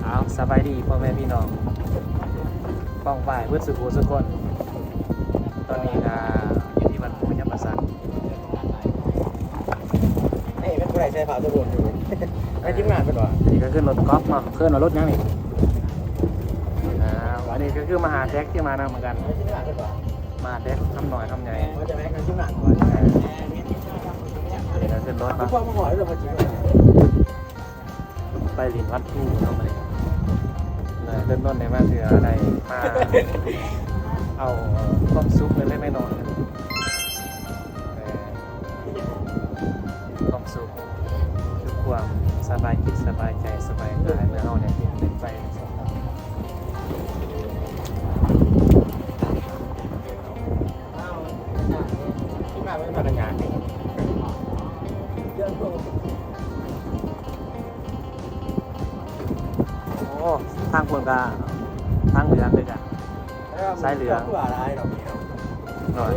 ເອົາ ສະບາຍດີພໍ່ແມ່ພີ່ນ້ອງປ້ອງປາຍເບິດສູ່ຜູ້ສູ່ຄົນ. ຕອນນີ້ກະຢູ່ທີ່ວັດພູຈຳປາສັກ. ເອີຍ ແມ່ນຜູ້ໃດໃສ່ຜ້າສະບົນຢູ່ນີ້? ໃຫ້ທີມງານເພິ່ນວ່າ. ອັນນີ້ກະຄືລົດກອບເນາະ, ເອີ້ນວ່າລົດຫຍັງນີ້? ອ່າ ອັນນີ້ກະຄືມາຫາແທັກທີ່ມານຳເໝືອນກັນ. ໃຫ້ທີມງານເພິ່ນວ່າ. ມາແທັກຄຳນ້ອຍຄຳໃຫຍ່. ເອີ ຈະແມ່ນທີມງານກ່ອນ. ເອີ ອັນນີ້ກະຄືລົດເນາະ. ຄືພວກມາຮອດແລ້ວມາຈິງ ໄປຫຼິ້ນວັດພູເນາະມື້ນີ້. ເອີ ເລີ່ມຕົ້ນໄດ້ມາເທື່ອ ໄດ້ມາເອົາຄວາມສຸກເລັກໆນ້ອຍໆ ເອີ ຄວາມສຸກ ຄືຄວາມສະບາຍຈິດສະບາຍໃຈ ສະບາຍກາຍ ເມື່ອເຮົາໄດ້ເຮັດໄດ້ໄປ. ໂອ້ ທາງພຸ້ນກະທາງເຫຼືອງຄືກັນ ສາຍເຫຼືອງ. ໂດຍ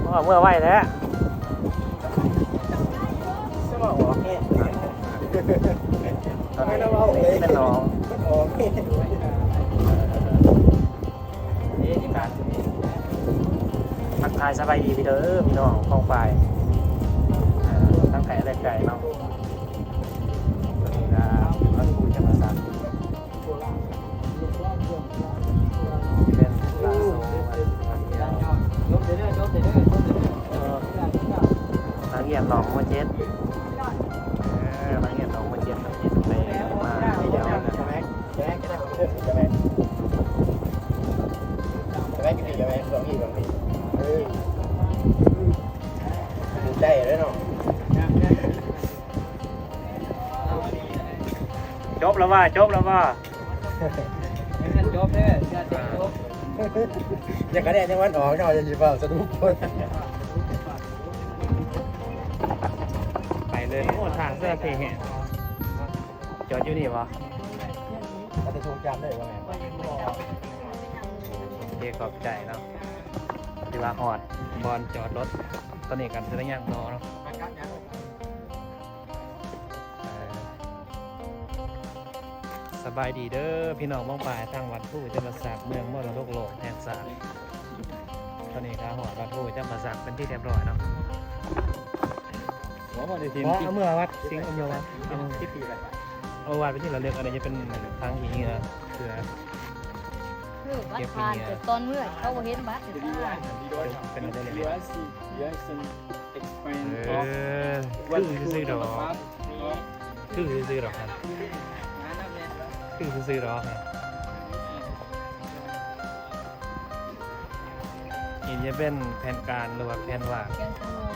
ອໍ ເມື່ອໄວແທ້. ສະມາອອກເລີຍ ຕອນນີ້ເປັນໜອງ ມັນອອກເລີຍ. ທັກທາຍສະບາຍດີເດີພີ່ນ້ອງປ້ອງປາຍ ເອີ ທັງໄກແລະໃກ້ເນາະ. ນີ້ກະວັດພູຈຳປາສັກ ເປັນລາວໂຊ ເອີ ນັກຮຽນໜອງມໍເຈັດ ເອີ ນັກຮຽນໜອງມໍເຈັດ ນັກຮຽນໄປມາທ່ຽວ. ແຈກ ແຈກ ແຈກ ແຈກ ແຈກ ແຈກ ເອີ ໄດ້ເລີຍເນາະ. ຈົບແລ້ວວ່າ ຈົບແລ້ວວ່າ ຍັງບໍ່ຈົບເດີ ຢ່າກະແດດຍັງວັນອອກເນາະ ຢ່າຊິຟ້າວສະດຸ້ງ ໄປເລີຍ. ໂອ້ ທາງເສື້ອເທ່ແຮງ. ຈອດຢູ່ນີ້ບໍ່? ເອົາແຕ່ຊົງຈຳໄດ້ບໍ່ແມ່ນບໍ່? ໂອເຄ ຂອບໃຈເນາະ ທີ່ວ່າຮອດບ່ອນຈອດລົດ. ຕອນນີ້ກະຊິໄດ້ຍ່າງຕໍ່ເນາະ. ເອີ ສະບາຍດີເດີພີ່ນ້ອງປ້ອງປາຍ ທາງວັດພູຈຳປາສັກ ເມືອງມໍລະດົກໂລກແຫ່ງຊາດ. ຕອນນີ້ກະຮອດວັດພູຈຳປາສັກເປັນທີ່ຮຽບຮ້ອຍເນາະ. ບໍ່ ບໍ່ໄດ້ຖິ້ມ ບໍ່ ເອົາເມືອວັດ ສິ່ງ ເອົາເມືອວັດ ເອົາ ເອົາວັດເປັນທີ່ລະລຶກ. ອັນນີ້ຈະເປັນຖັງຂີ້ເຫຍື້ອ ເພື່ອ ເອີ ວັດຜ່ານ ເກັບຂີ້ເຫຍື້ອ ແຕ່ຕອນເມື່ອເຂົາບໍ່ເຫັນບັດ ເປັນລະເລີຍ. ເອີ ຄືຊື່ໆດອກ ຄືຊື່ໆດອກ ຄືຊື່ໆດອກ. ນີ້ຈະເປັນແຜນການ ຫຼືວ່າແຜນວາງ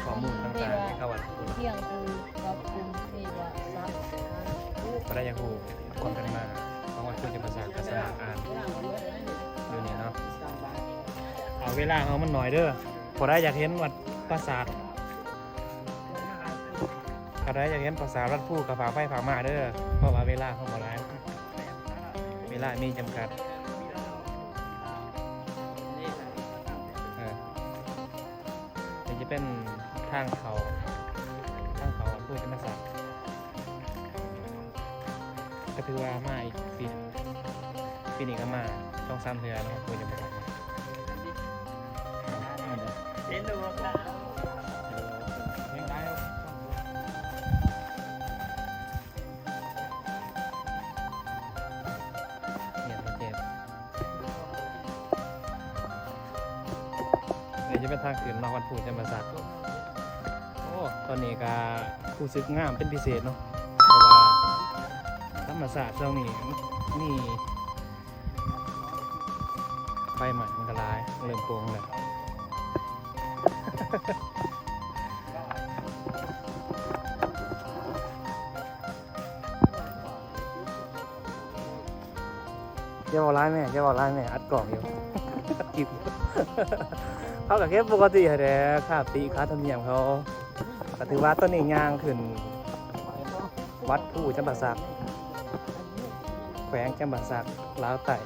ຂໍ້ມູນຕ່າງໆ ທີ່ເຂົາວ່າ ພຽງຄືກັບກຸ່ມທີ່ວ່າສັກ ໃຜຢາກຮູ້ຄວາມເປັນມາຂອງວັດພູຈຳປາສັກ ກະສາມາດອ່ານຢູ່ນີ້ເນາະ. ເອົາ ເວລາເຮົາມັນໜ້ອຍເດີ. ຜູ້ໃດຢາກເຫັນວັດປາສາດ ຜູ້ໃດຢາກເຫັນປາສາດວັດພູກະຝາກໄປຝາກມາເດີ ເພາະວ່າເວລາເຮົາບໍ່ຫຼາຍ ເວລາມີຈຳກັດ. ເອີ ນີ້ຈະເປັນທາງເຂົ້າ ທາງເຂົ້າວັດພູຈຳປາສັກ. ກະຖືວ່າມາອີກປີ ປີນີ້ກະມາສອງສາມເທື່ອເນາະ ບໍ່ຈຳເປັນ. ນີ້ຈະເປັນທາງຂຶ້ນເນາະ ວັດພູຈຳປາສັກ. ໂອ້ ຕອນນີ້ກະຮູ້ສຶກງາມເປັນພິເສດເນາະ ເພາະວ່າທຳມະຊາດຊ່ວງນີ້ມີໄຟໄໝ້ມັນກະຫຼາຍ ເລີ່ມໂປ່ງແລ້ວ. ຢ່າເວົ້າຫຼາຍແມ່ ຢ່າເວົ້າຫຼາຍແມ່ ອັດກ້ອງຢູ່ ອັດຄລິບ. ເຮົາກະເກັບປົກກະຕິຫັ້ນແຫຼະ ຄ່າຕິຄ່າທຳນຽມເຂົາ. ກະຖືວ່າຕອນນີ້ຍ່າງຂຶ້ນວັດພູຈຳປາສັກ ແຂວງຈຳປາສັກ ລາວໃຕ້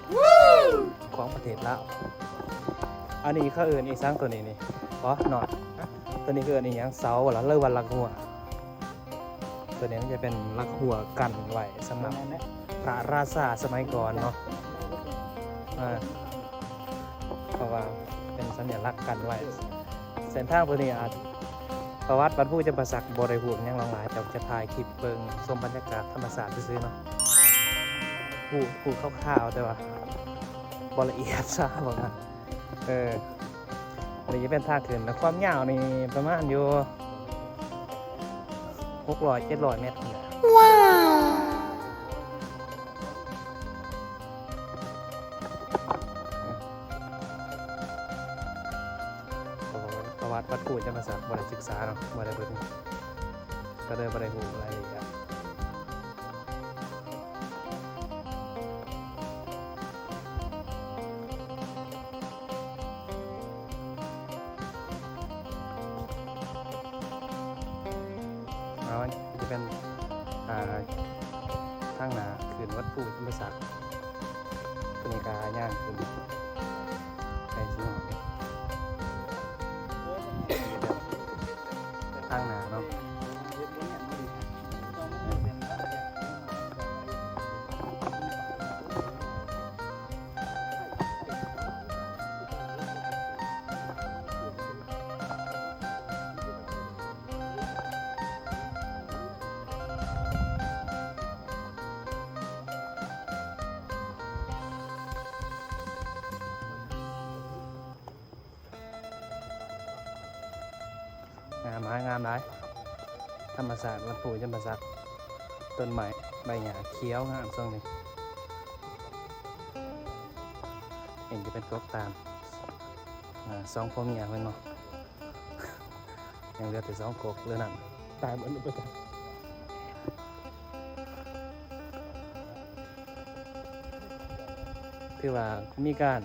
ຂອງປະເທດລາວ. ອັນນີ້ເຂົາເອີ້ນອີ່ຫຍັງໂຕນີ້ນີ້? ບໍ່ ນ້ອງ ໂຕ ອັນນີ້ຄືອັນນີ້ຫຍັງ ເສົາບໍ່ລະ ຫຼືວ່າຫຼັກຮົ້ວ? ຕົວນີ້ມັນຈະເປັນຫຼັກຮົ້ວກັນໄວ້ສຳລັບ ແມ່ນແຫຼະ ພະລາຊາສະໄໝກ່ອນເນາະ ອ່າ ເພາະວ່າເປັນສັນຍະລັກກັນໄວ້. ເສັ້ນທາງຕົວນີ້ອາດ ປະຫວັດວັດພູຈຳປາສັກບໍ່ໄດ້ຮູ້ຫຍັງຫຼວງຫຼາຍ, ແຕ່ຈະຖ່າຍຄລິບເບິ່ງຊົມບັນຍາກາດທຳມະຊາດຊື່ໆເນາະ, ຮູ້ ຮູ້ຄ່າວໆ ແຕ່ວ່າບໍ່ລະອຽດຊະວ່າຊັ້ນ. ເອີ ອັນນີ້ຈະເປັນທາງຂຶ້ນ ແລະ ຄວາມຍາວນີ້ປະມານຢູ່ຫົກຮ້ອຍເຈັດຮ້ອຍແມັດນີ້ແຫຼະ. ວ້າວ ປະຫວັດວັດພູຈຳປາສັກບໍ່ໄດ້ສຶກສາເນາະ ບໍ່ໄດ້ເບິ່ງ ກໍເລີຍບໍ່ໄດ້ຮູ້ລາຍລະອຽດ. ເອົາ ຈະເປັນ ອ່າ ທາງໜ້າຂຶ້ນວັດພູຈຳປາສັກ. ຕົວນີ້ກໍຍ່າງຂຶ້ນໄປຊິຮອດເດ ທາງໜ້າເນາະ. ງາມຫຼາຍ ງາມຫຼາຍ ທຳມະຊາດວັດພູຈຳປາສັກ ຕົ້ນໄມ້ໃບຫຍ້າຂຽວງາມຊ່ວງນີ້. ເຫັນຈະເປັນກົກຕານ ອ່າ ສອງຜົວເມຍເພິ່ນເນາະ. ຍັງເຫຼືອແຕ່ສອງກົກເຫຼືອນັ້ນ ຕາຍໝົດແລ້ວ. ຖືວ່າມີການ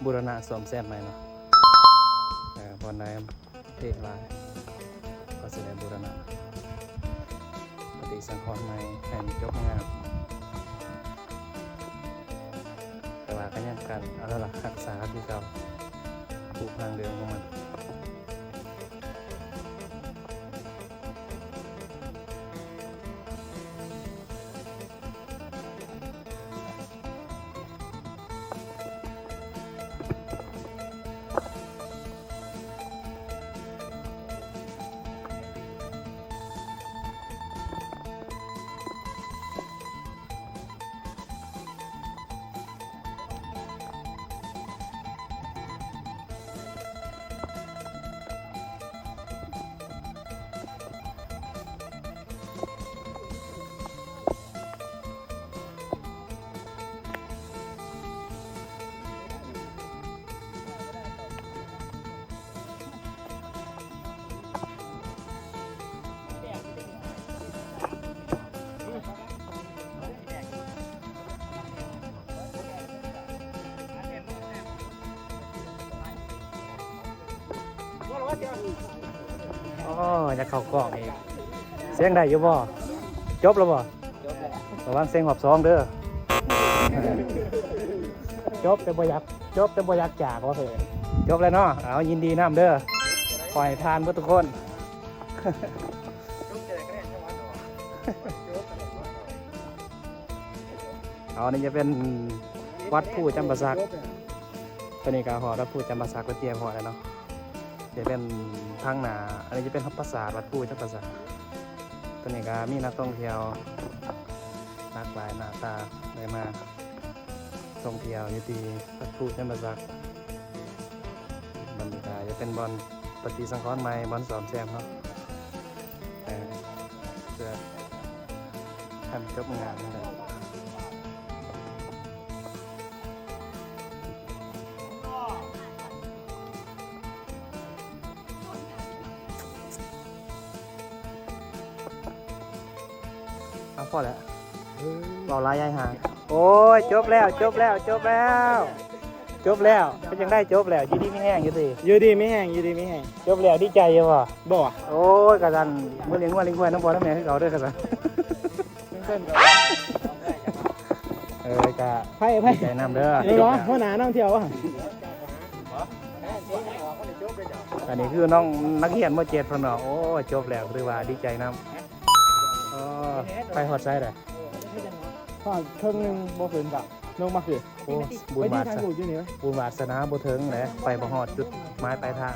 ບູລະນະສ້ອມແຊມໃໝ່ເນາະ. ເອີ ບ່ອນໃດເພຫຼາຍ ກໍຊິໄດ້ບູລະນະ ປະຕິສັງຂອນໃໝ່ໃຫ້ມັນຈົບງາມ. ແຕ່ວ່າກໍຍັງການອະນຸລັກຮັກສາຄືເກົ່າ ຮູບຮ່າງເດີມຂອງມັນ. ອໍ ຢາກເຂົ້າກ້ອງອີກ. ສຽງໄດ້ຢູ່ບໍ່? ຈົບແລ້ວບໍ່? ລະວັງເສັງຮອບສອງເດີ. ຈົບແຕ່ບໍ່ຢາກ ຈົບແຕ່ບໍ່ຢາກຈາກວ່າເອີ. ຈົບແລ້ວເນາະ. ເອົາ ຍິນດີນຳເດີ. ຂໍໃຫ້ຜ່ານເບິດທຸກຄົນ. ເອົາ ອັນນີ້ຈະເປັນວັດພູຈຳປາສັກ. ຕອນນີ້ກໍຮອດວັດພູຈຳປາສັກເປັນທີ່ຮຽບຮ້ອຍແລ້ວເນາະ. ຈະເປັນທາງໜ້າ ອັນນີ້ຈະເປັນປາສາດວັດພູຈຳປາສັກ. ຕອນນີ້ກໍມີນັກທ່ອງທ່ຽວຫຼາກຫຼາຍໜ້າຕາໄດ້ມາທ່ອງທ່ຽວຢູ່ທີ່ວັດພູຈຳປາສັກ. ບັນຍາກາດຈະເປັນບ່ອນປະຕິສັງຂອນໃໝ່ ບ່ອນສ້ອມແຊມເນາະ ເອີ ເພື່ອໃຫ້ມັນຈົບງາມນັ້ນແຫຼະ. ເອົາ ພໍແລ້ວ ເວົ້າຫຼາຍຍາຍຫ່າ. ໂອ້ຍ ຈົບແລ້ວ ຈົບແລ້ວ ຈົບແລ້ວ ຈົບແລ້ວ. ເປັນຈັ່ງໃດ? ຈົບແລ້ວ ຢູ່ດີມີແຮງຢູ່ຕິ? ຢູ່ດີມີແຮງ ຢູ່ດີມີແຮງ. ຈົບແລ້ວ ດີໃຈຢູ່ບໍ່? ບໍ່. ໂອ້ຍ ກະຊັ້ນ ມື້ລ້ຽງງົວລ້ຽງຄວາຍນຳພໍ່ນຳແມ່ຄືເກົ່າເດີ ກະຊັ້ນ. ເອີ ກະ ໃຜ ໃຜ ດີໃຈນຳເດີ. ເອີ ຫົວໜ້ານຳທ່ຽວ. ອັນນີ້ຄືນ້ອງນັກຮຽນ ມໍເຈັດ ເພິ່ນເນາະ. ໂອ້ຍ ຈົບແລ້ວ ຖືວ່າດີໃຈນຳ. ອໍ ໄປຮອດໃສແລ້ວ? ຮອດເຄິ່ງໜຶ່ງບໍ່ເຖິງກະລົງມາພີ້. ໂອ້ ບຸນວາສະ ບຸນວາສະໜາບໍ່ເຖິງແຫຼະ ໄປບໍ່ຮອດຈຸດໝາຍປາຍທາງ.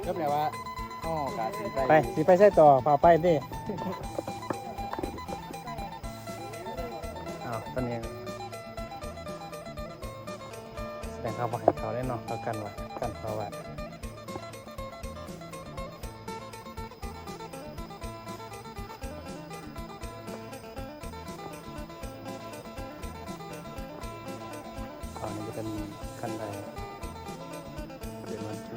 ຈົບແລ້ວວ່າ ເຮົາກະຊິໄປ ໄປ ຊິໄປໃສຕໍ່? ພາໄປເດ້. ອ້າວ ຕອນນີ້ ແຕ່ເຂົາບໍ່ໃຫ້ເຂົ້າເດ້ເນາະ ເຂົາກັ້ນວ່າ ກັ້ນເຂົາໄວ້. ອັນນີ້ຈະເປັນຄັນໄດ ເປັນວັດຖຸ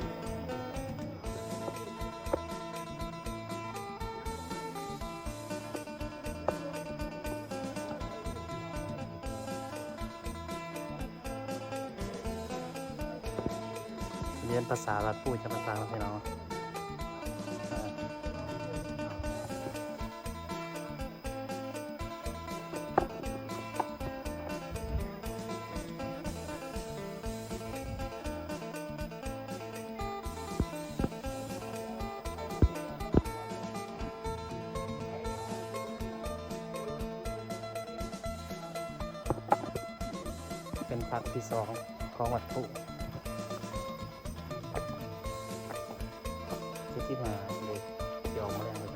ຮຽນພາສາລາວປູ້ຈະມາຟັງພີ່ນ້ອງ. ເປັນພາກທີສອງຂອງວັດຖຸ. ເຈັດສິບຫ້າເລກ ຊິອອກມາແລ້ວເລີຍ.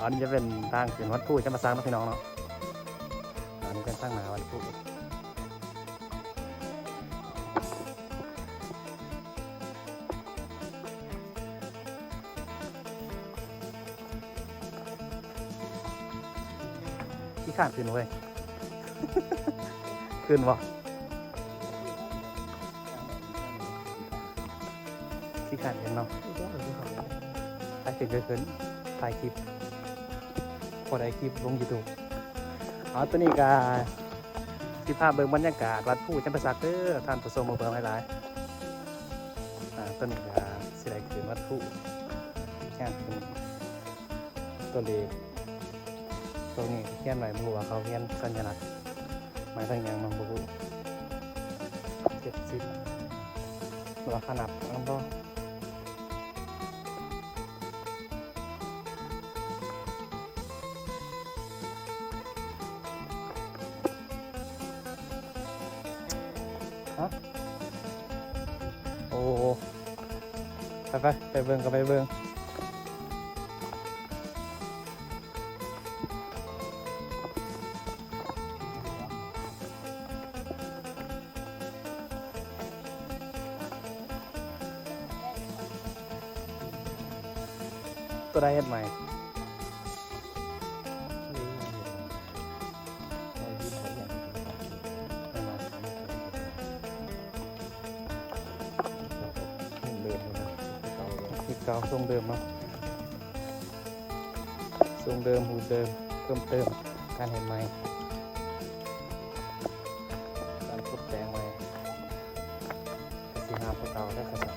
ອັນນີ້ຈະເປັນທາງຂຶ້ນວັດພູຈຳປາສັກເນາະພີ່ນ້ອງເນາະ. ອັນນີ້ເປັນທາງໜ້າວັດພູ. ຂີ້ຄ້ານຂຶ້ນເວີ້ຍ. ຂຶ້ນບໍ່? ຂີ້ຄ້ານຂຶ້ນເນາະ. ຖ້າຂຶ້ນກໍຂຶ້ນ ຖ່າຍຄລິບ ພໍໄດ້ຄລິບລົງຢູທູບ. ເອົາ ຕົວນີ້ກໍ ຊິພາເບິ່ງບັນຍາກາດວັດພູຈຳປາສັກເດີ ທ່ານຜູ້ຊົມເບິ່ງຫຼາຍໆ. ອ່າ ຕອນນີ້ກໍຊິໄດ້ຂຶ້ນວັດພູ ຍ່າງຂຶ້ນຕົວເລກ. ຕົວນີ້ຂຽນໄວ້ ບໍ່ຮູ້ວ່າເຂົາຂຽນສັນຍະລັກໝາຍເຖິງຫຍັງເນາະ ບໍ່ຮູ້. ເຈັດສິບ ຫຼືວ່າຂະໜັບນຳບໍ່? ຮະ? ໂອ້ ໄປໆ ໄປເບິ່ງກໍໄປເບິ່ງ. ຕົວໃດເຮັດໃໝ່? ເດີມຢູ່ນະ ຄືເກົ່າ ຄືເກົ່າ ຊົງເດີມເນາະ. ຊົງເດີມ ຮູບເດີມ ເພີ່ມເຕີມ ການເຮັດໃໝ່ ການປຸດແປງໃໝ່ ກໍຊິງາມກວ່າເກົ່າແລ້ວ ເຂົາເຈົ້າ.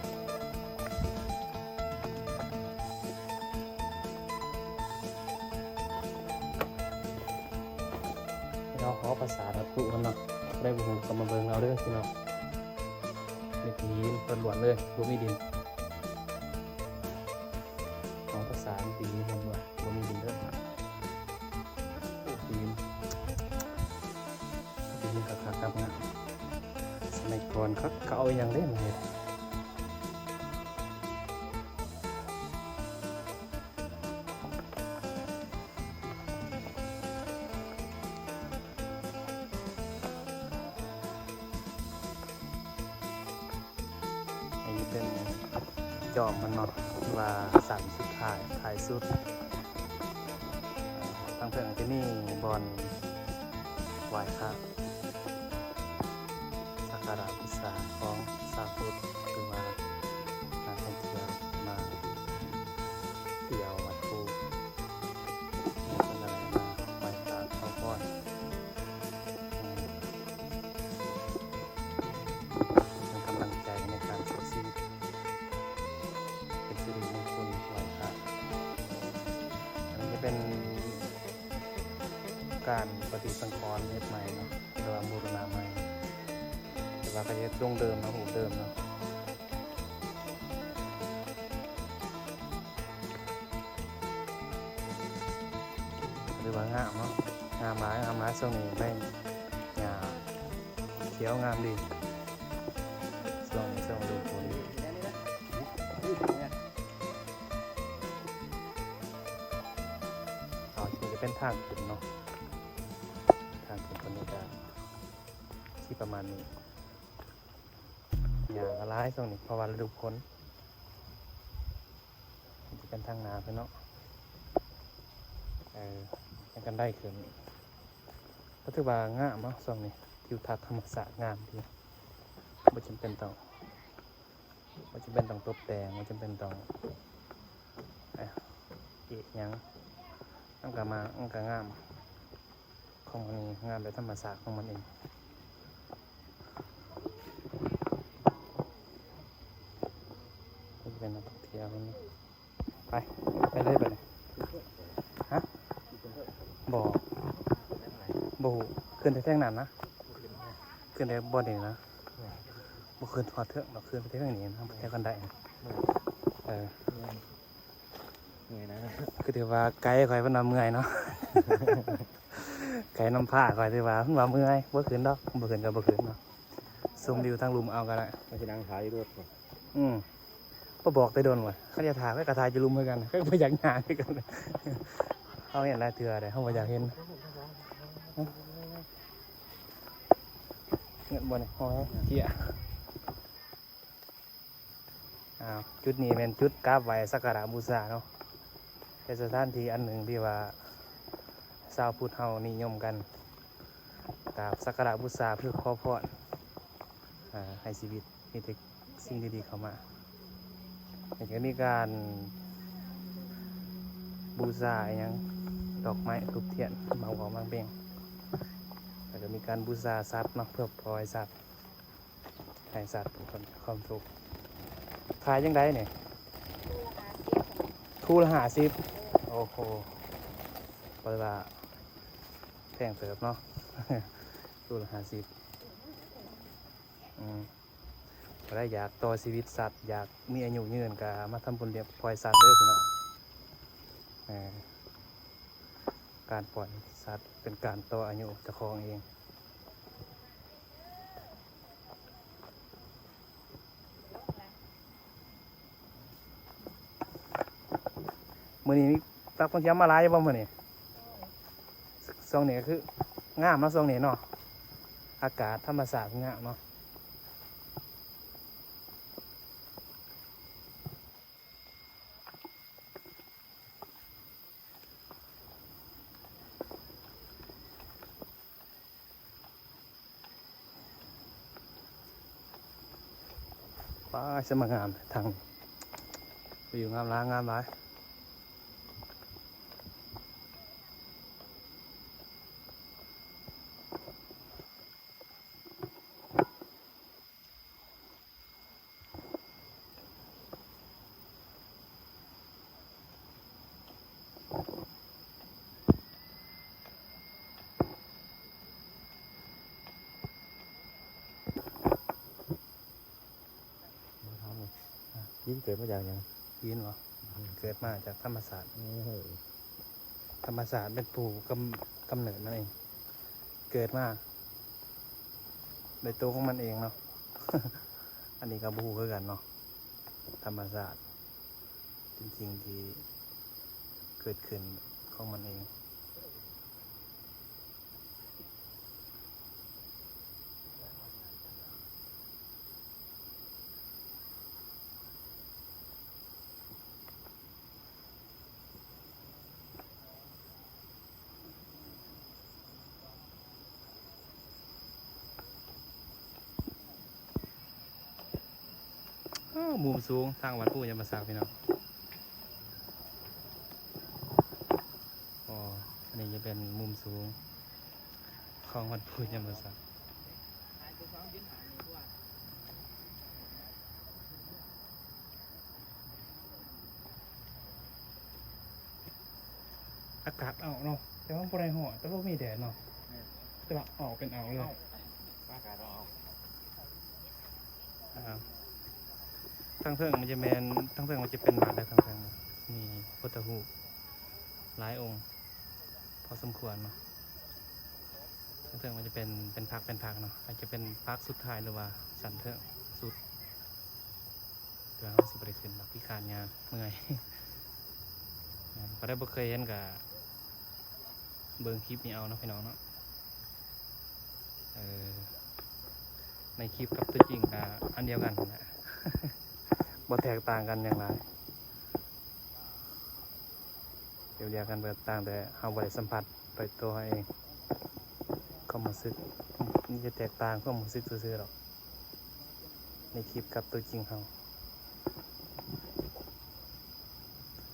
ເຮົາຂໍປະສານວັດຖຸເພິ່ນເນາະ ຜູ້ໃດບໍ່ຮູ້ກໍມາເບິ່ງເອົາເດີພີ່ນ້ອງ. ມີແຕ່ຫີນລ້ວນໆເລີຍ ບໍ່ມີດິນ. ເຮົາປະສານມີແຕ່ຫີນລ້ວນໆ ບໍ່ມີດິນເດີ. ໂອ້ ຫີນ ຫີນຄັກໆ ງາມໆ. ສະໄໝກ່ອນເຂົາ ເຂົາເອົາອີ່ຫຍັງເດ້ມາເຮັດ? ອັນນີ້ເປັນຈອມມັນເນາະ ວ່າຊັ້ນສຸດທ້າຍ ທ້າຍສຸດ. ທາງເທິງຈະມີບ່ອນໄຫວ້ພະ ສັກກາລະບູຊາຂອງຊາວພຸດ ຫຼືວ່ານັກທ່ອງທ່ຽວມາທ່ຽວວັດພູ ເພິ່ນກໍໄດ້ມາໄຫວ້ພະຂໍພອນ ເປັນກຳລັງໃຈໃນການໃຊ້ຊີວິດ ເປັນສິລິມຸງຄຸນໄຫວ້ພະ. ການປະຕິສັງຂອນເຮັດໃໝ່ເນາະ ຫຼືວ່າບູລະນະໃໝ່ ແຕ່ວ່າກໍເຮັດດົງເດີມເນາະ ຮູບເດີມເນາະ. ຖືວ່າງາມເນາະ ງາມຫຼາຍ ງາມຫຼາຍ. ຊ່ວງນີ້ໃບຫຍ້າຂຽວງາມດີ ຊ່ວງນີ້ຊ່ວງລະດູຝົນ. ເອົາ ນີ້ຈະເປັນທາງຂຶ້ນເນາະ ທາງຂຶ້ນຕົວນີ້ກໍຊິປະມານນີ້. ຫຍ້າກໍຫຼາຍຊ່ວງນີ້ ເພາະວ່າລະດູຝົນ. ມັນຈະເປັນທາງໜ້າເພິ່ນເນາະ ເອີ ຍັງກັນໄດຂຶ້ນ ກໍຖືວ່າງາມເນາະ. ຊ່ວງນີ້ທິວທັດທຳມະຊາດງາມດີ ບໍ່ຈຳເປັນຕ້ອງ ບໍ່ຈຳເປັນຕ້ອງຕົບແຕ່ງ ບໍ່ຈຳເປັນຕ້ອງ ເອີ ເອະຫຍັງ ມັນກໍມາ ມັນກໍງາມ. ຂອງມັນນີ້ງາມແບບທຳມະຊາດຂອງມັນເອງ. ເປັນນັກທ່ອງທ່ຽວ ໄປ ໄປເລີຍບາດນີ້. ຮະ? ບໍ່ ບໍ່ຮູ້ ຂຶ້ນໄປແທ່ງນັ້ນນະ ຂຶ້ນໄປບ່ອນນີ້ນະ ບໍ່ຂຶ້ນຮອດເທິງດອກ ຂຶ້ນໄປແທ່ງນີ້ນະ ໄປແທ່ງຄັນໄດ. ເອີ ເມື່ອຍນະ ຄືຖືວ່າໄກ ຂ້ອຍເພິ່ນວ່າເມື່ອຍເນາະ ໄກນຳພາ ຂ້ອຍຖືວ່າເພິ່ນວ່າເມື່ອຍ ບໍ່ຂຶ້ນດອກ ບໍ່ຂຶ້ນກໍບໍ່ຂຶ້ນເນາະ. ຊົມວິວທາງລຸ່ມເອົາກໍໄດ້ ມັນຊິນັ່ງຖ້າຢູ່ລົດ. ອືມ ບໍ່ບອກແຕ່ດົນວ່າ ຄັນຈະຖ້າໄປກໍຖ້າຢູ່ລຸ່ມຄືກັນ ກໍບໍ່ຢາກຍ່າງຄືກັນ. ເຮົາເຫັນຫຼາຍເທື່ອເດ້ ເຮົາບໍ່ຢາກເຫັນ. ເງິນບໍ່ນີ້ ເຮົາເຈົ້ຍ. ອ້າວ ຈຸດນີ້ແມ່ນຈຸດກາບໄຫວ້ສັກກາລະບູຊາເນາະ ເປັນສະຖານທີ່ອັນໜຶ່ງທີ່ວ່າຊາວພຸດເຮົານິຍົມກັນກາບສັກກາລະບູຊາ ເພື່ອຂໍພອນ ອາ ໃຫ້ຊີວິດມີແຕ່ສິ່ງດີໆເຂົ້າມາ. ແລ້ວກໍມີການບູຊາອີ່ຫຍັງ ດອກໄມ້ ທູບທຽນ ໝາກຫວາວ ໝາກເບັງ ແລ້ວກໍມີການບູຊາສັດເນາະ ເພື່ອຖວາຍສັດ ໃຫ້ສັດເປັນຄວາມສຸກ. ຂາຍຈັ່ງໃດນີ້? ຄູ່ລະຫ້າສິບ ຄູ່ລະຫ້າສິບ. ເອີ ໂອ້ໂຫ ບໍ່ໄດ້ວ່າແພງເຕີບເນາະ ຄູ່ລະຫ້າສິບ. ອືມ ຜູ້ໃດຢາກຕໍ່ຊີວິດສັດ ຢາກມີອາຍຸຍືນ ກໍມາທຳບຸນລ້ຽງ ປ່ອຍສັດເດີພີ່ນ້ອງ. ເອີ ການປ່ອຍສັດເປັນການຕໍ່ອາຍຸເຈົ້າຂອງເອງ. ມື້ນີ້ມີນັກທ່ອງທ່ຽວມາຫຼາຍຢູ່ບໍ່ມື້ນີ້? ຊ່ວງນີ້ກໍຄືງາມເນາະ ຊ່ວງນີ້ເນາະ ອາກາດທຳມະຊາດງາມເນາະ. ປ້າ ສະມາງາມທາງນີ້ ວິວງາມຫຼາຍ ງາມຫຼາຍ. ຍິນເກີດມາຈາກຫຍັງ? ຍິນບໍ່? ອືມ ເກີດມາຈາກທຳມະຊາດ. ໂອ້ໂຫ ທຳມະຊາດເປັນຜູ້ກຳ ກຳເນີດມັນເອງ ເກີດມາໂດຍຕົວຂອງມັນເອງເນາະ. ອັນນີ້ກໍບໍ່ຮູ້ຄືກັນເນາະ ທຳມະຊາດເປັນສິ່ງທີ່ເກີດຂຶ້ນຂອງມັນເອງ. ອ້າວ ມຸມສູງທາງວັດພູຍຳມະສັກ ພີ່ນ້ອງ. ອໍ ອັນນີ້ຈະເປັນມຸມສູງຂອງວັດພູຍຳມະສັກ. ອາກາດອອກເນາະ ແຕ່ວ່າບໍ່ໄດ້ຮອດ ແຕ່ວ່າມີແດດເນາະ ແຕ່ວ່າອອກເປັນອ່າວເລີຍ. ອາ ທາງເທິງມັນຈະແມ່ນ ທາງເທິງມັນຈະເປັນວັດ ແລະ ທາງເທິງມີພຸດທະຮູບຫຼາຍອົງພໍສົມຄວນເນາະ. ທາງເທິງມັນຈະເປັນ ເປັນພັກ ເປັນພັກເນາະ ອາດຈະເປັນພັກສຸດທ້າຍ ຫຼືວ່າຊັ້ນເທິງສຸດ. ແຕ່ວ່າເຮົາຊິບໍ່ໄດ້ຂຶ້ນດອກ ຂີ້ຄ້ານຍ່າງ ເມື່ອຍ. ຜູ້ໃດບໍ່ເຄີຍເຫັນກະເບິ່ງຄລິບນີ້ເອົາເນາະ ພີ່ນ້ອງເນາະ. ເອີ ໃນຄລິບກັບຕົວຈິງກະອັນດຽວກັນຫັ້ນແຫຼະ ບໍ່ແຕກຕ່າງກັນຫຍັງຫຼາຍ ແບບດຽວກັນເບິດ ຕ່າງແຕ່ເຮົາບໍ່ໄດ້ສຳຜັດດ້ວຍຕົວເຮົາເອງ. ຄວາມຮູ້ສຶກມັນຈະແຕກຕ່າງ ຄວາມຮູ້ສຶກຊື່ໆດອກ ໃນຄລິບກັບຕົວຈິງເຮົາ.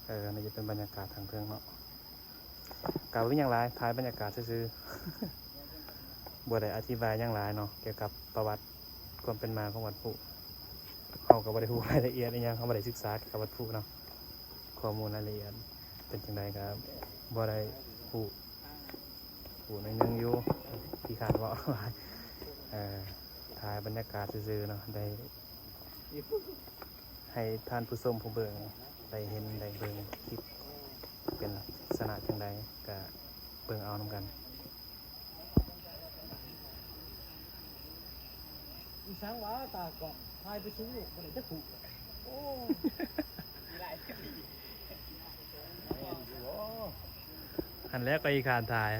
ເອີ ອັນນີ້ຈະເປັນບັນຍາກາດທາງເທິງເນາະ ກະບໍ່ມີຫຍັງຫຼາຍ ຖ່າຍບັນຍາກາດຊື່ໆ ບໍ່ໄດ້ອະທິບາຍຫຍັງຫຼາຍເນາະ ກ່ຽວກັບປະຫວັດຄວາມເປັນມາຂອງວັດພຸ. ເຮົາກະບໍ່ໄດ້ຮູ້ລາຍລະອຽດອີ່ຫຍັງ ເຮົາບໍ່ໄດ້ສຶກສາກ່ຽວກັບວັດພຸເນາະ. ຂໍ້ມູນລາຍລະອຽດເປັນຈັ່ງໃດກະບໍ່ໄດ້ຮູ້ ຮູ້ໜ້ອຍໜຶ່ງຢູ່ ຂີ້ຄ້ານເວົ້າຫຼາຍ. ເອີ ຖ່າຍບັນຍາກາດຊື່ໆເນາະ ໄດ້ໃຫ້ທ່ານຜູ້ຊົມຜູ້ເບິ່ງໄດ້ເຫັນໄດ້ເບິ່ງຄລິບເປັນລັກສະນະຈັ່ງໃດ ກະເບິ່ງເອົານຳກັນ. ອີຫຍັງຫວາ ຕາກ້ອງຖ່າຍໄປສູງໂລດ ບໍ່ໄດ້ຈັກຜູ້. ໂອ້ ຫັ້ນແຫຼະ ກໍອີກຂ້າງຖ່າຍ.